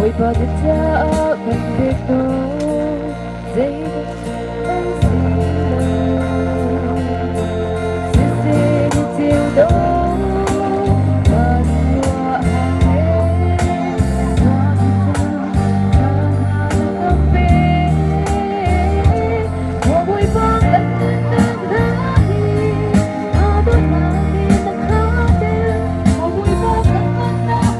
Bawipa na caah kan pek nawl zeidang an si lo. Siseh ni ceu do van ruah he kan pe. Maw Bawipa kan nunnak hna hi aa dawtnak in na khatter. Maw Bawipa kan nunnak.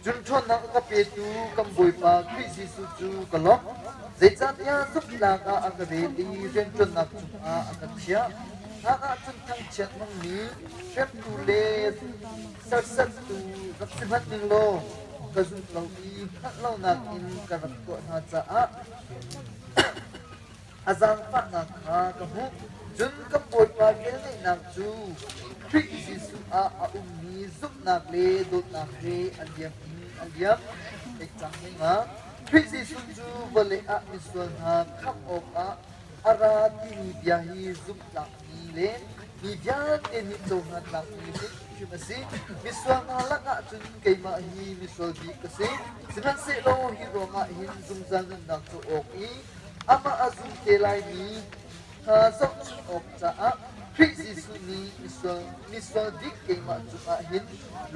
Cun ṭhawnnak a ka petu kan Bawipa Khrih Jesuh cu ka lawmh. Zeicahtiah zumhnak ah a ka rel i rianṭuannak cungah a ka chiah. Hlan ah cun thangchiat hmangmi, hremtu le serhsattu rak si hmanh ning law ka zumh lo i hngalh lonak in ka rak tuah hna caah a zaangfahnak kha ka hmuh. Cun kan Bawipa velngeihnak cu Khrih Jesuh ah a ummi zumhnak le dawtnak he a liam in a liam. Theih cang ning ah Khrih Jesuh cu vawlei ah misual hna khamh awkah a ra timi bia hi zumhtlakmi le mi vialte nih cohlan tlakmi hrimhrim a si. Misual hna lakah cun keimah hi misual bik ka si. Sihmanhsehlaw hi ruangah hin zungzal nunnak co awk i amah a zum te laimi hna zohchunh awk caah Khrih Jesuh nih misual, misual bik keimah cungah hin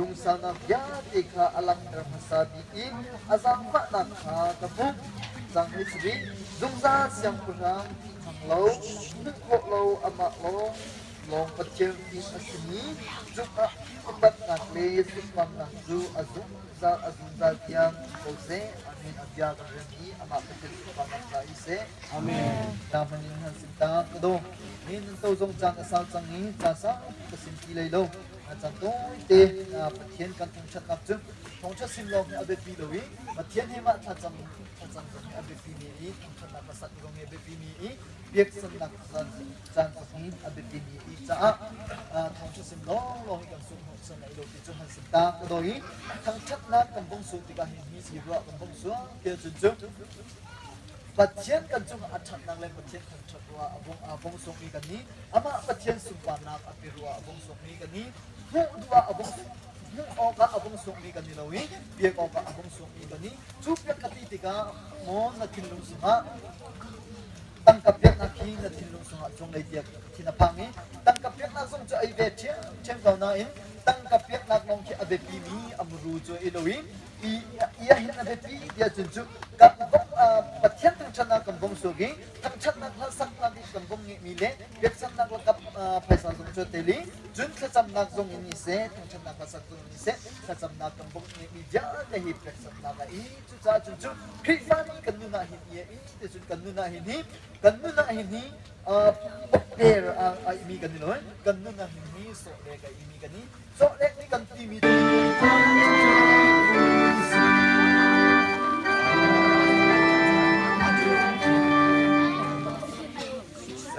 lungsaunak vialte kha a langhter hmasa bik i a zaangfahnak kha ka hmuh. Cang hi si zungzal siangpahrang thang lo, hmuh khawh lo amah lawng. lawnglawng Pathian inn a simi cungah upatnak le sunparnak cu a zungzal a zungzal tiang um ko seh. Amen. A bia kan rem i amah Pathian sunparnak ca i seh. Amen. Na hman in han sim ta ka do. Ni nan to zong caan a sau cang i caan saupi ka sim ti lai lo. A caan tawite Pathian kan thangṭhatnak cu thawngṭha sim lawng hi a biapi lo i Pathian he mah thlacam thlacam zong hi a biapi mi i thangṭhatnak ka sak zong hi a biapi mi i biaksannak caan caan zong hi a biapi mi i caah thawngṭha sim lawnglawng hi kan sungh san lai lo ti cu han sim ta ka dawi i thangṭhatnak kan bong suh tikah hin hi si ruah kan bong sual ti cun cu Pathian kan cungah a ṭhatnak le Pathian thangṭhat ruah a bong a bong sungmi kan ni amah Pathian sunparnak a pe ruah a bong sungmi kan ni hmuh duh ah a bong hmuh awkah a bong sungmi kan ni lo i biak awkah a bong sungmi kan ni cu piak ka ti tikah maw na thinlung sungah tangka peknak hi na thinlung sungah cunglei tiah thin a phang i tangka peknak zong cu ei ve ṭhiamṭhiam ko nain tangka peknak lawng khi a biapi mi a muru cu i lo i i ah hin a biapi tiah cun cu kan vong Pathian thangṭhatnak kan vong suk i thangṭhatnak hla saknak i kan vong ngeihmi le biaksannak lakap phaisa zong cu tel i cun thlacamnak zong in siseh thangṭhatnak hla sak zong in siseh thlacamnak kan vong ngeihmi vialte hi peksannak ah i cucaah cun cu Khrihfa nih kan nun ah hin i ti cun kan nun ah hin hi kan nun ah hin hi per a imi kan i lo kan nun ah hin hi sawh le ka imi kan i sawh le nih kan timi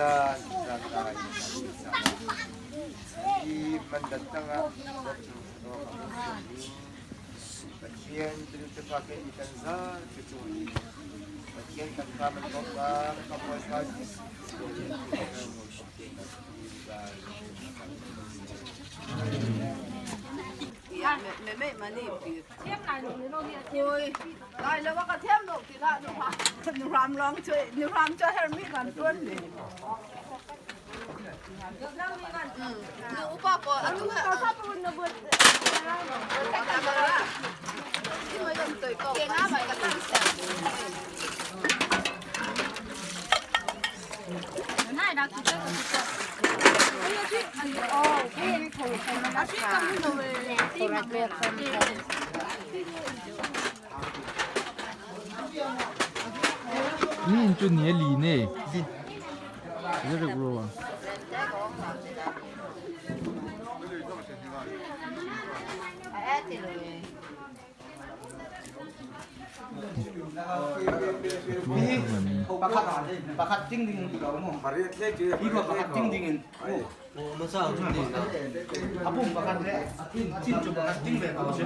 Zan zan lai i mandat tangah Pathian tefa ke i kan za te cung i Pathian kan fa man bawk ba ka Bawipa Jesuh Lai lo ka thiam lo ti la nu nu ram long chui nu ram cho her mi kan tuan ni nu upa ko atu ha Ni cu ni a lin ee. Zerik rua. Pakhat pakhat ting ding in lo mo. Hi ko pakhat ting ding in. A pum pakhat le a chin cu pakhat ting ve ko si.